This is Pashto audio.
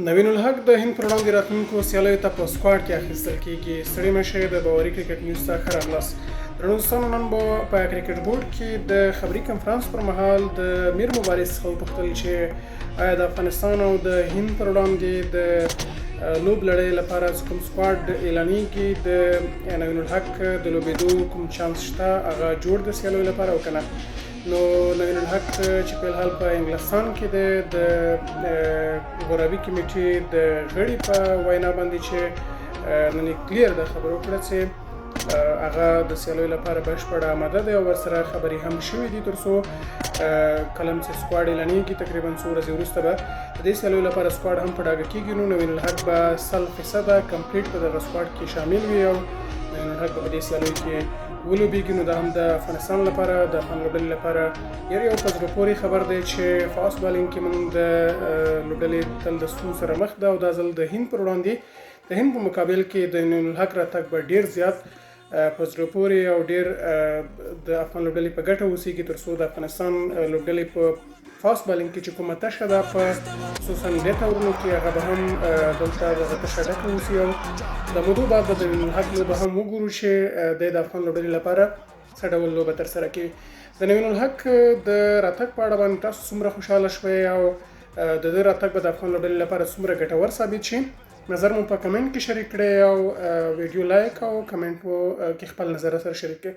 نوین الحق د هند پر وړاندې راتلونکو سیالیو ته په سکواډ کې اخیستل کیږي. ستړي مه شئ، د باوري کرکټ نیوز ته ښه راغلاست. درنو دوستانو، نن به په کرکټ بورډ کې د خبري کنفرانس پر مهال د میر مبارز څخه وپوښتل چې آیا د افغانستان او د هند پر وړاندې د لوب لړۍ لپاره چې کوم سکواډ اعلانیږي، د نوین الحق د لوبېدو کوم چانس شته، هغه جوړ د سیالیو لپاره او که نه؟ نو نوین الحق چې په الحال په انګلستان کې دی، د غوراوي کمیټې د غړي په وینا باندې چې نن یې کلیر دا خبره وکړه چې هغه د سیالیو لپاره بشپړه آماده دی او ورسره خبرې هم شوې دي، تر څو کلم چې سکواډ اعلانېږي، تقریبا څو ورځې وروسته به د دې سیالیو لپاره سکواډ هم په ډاګه کېږي، نو نوین الحق به 100 فیصده کمپلیټ په دغه سکواډ کې شامل وي او نوین الحق به په دې سیالیو کې ولوبیږي. نو دا هم د افغانستان لپاره، د افغان لوبډلې لپاره یو په زړه پورې خبر دی چې فاست بالینګ کې موږ د لوبډلې تل د ستونزو سره مخ ده او دا ځل د هند پر وړاندې، د هند په مقابل کې د نوین الحق راتګ به ډیر زیات په زړه پورې او ډیر د افغان لوبډلې په ګټه اوسېږي، تر څو د افغانستان لوبډلې په فاست بالینګ کې چې کومه تشه ده، په خصوصا ډیت اورونو کې، هغه به هم دلته دغه تشه ډکه اوسي او د مودو بعد به د نوین الحق لوبه هم وګورو چې دی د افغان لوبډلې لپاره څه ډول لوبه ترسره کوي. د نوین الحق د راتګ په اړه باندې تاسو څومره خوشحاله شوئ او د ده راتګ به د افغان لوبډلې لپاره څومره ګټور ثابت شي؟ نظر مو په کمنټ کې شریک کړئ او ویډیو لایک او کمنټ مو کې خپل نظر سره شریک کړئ.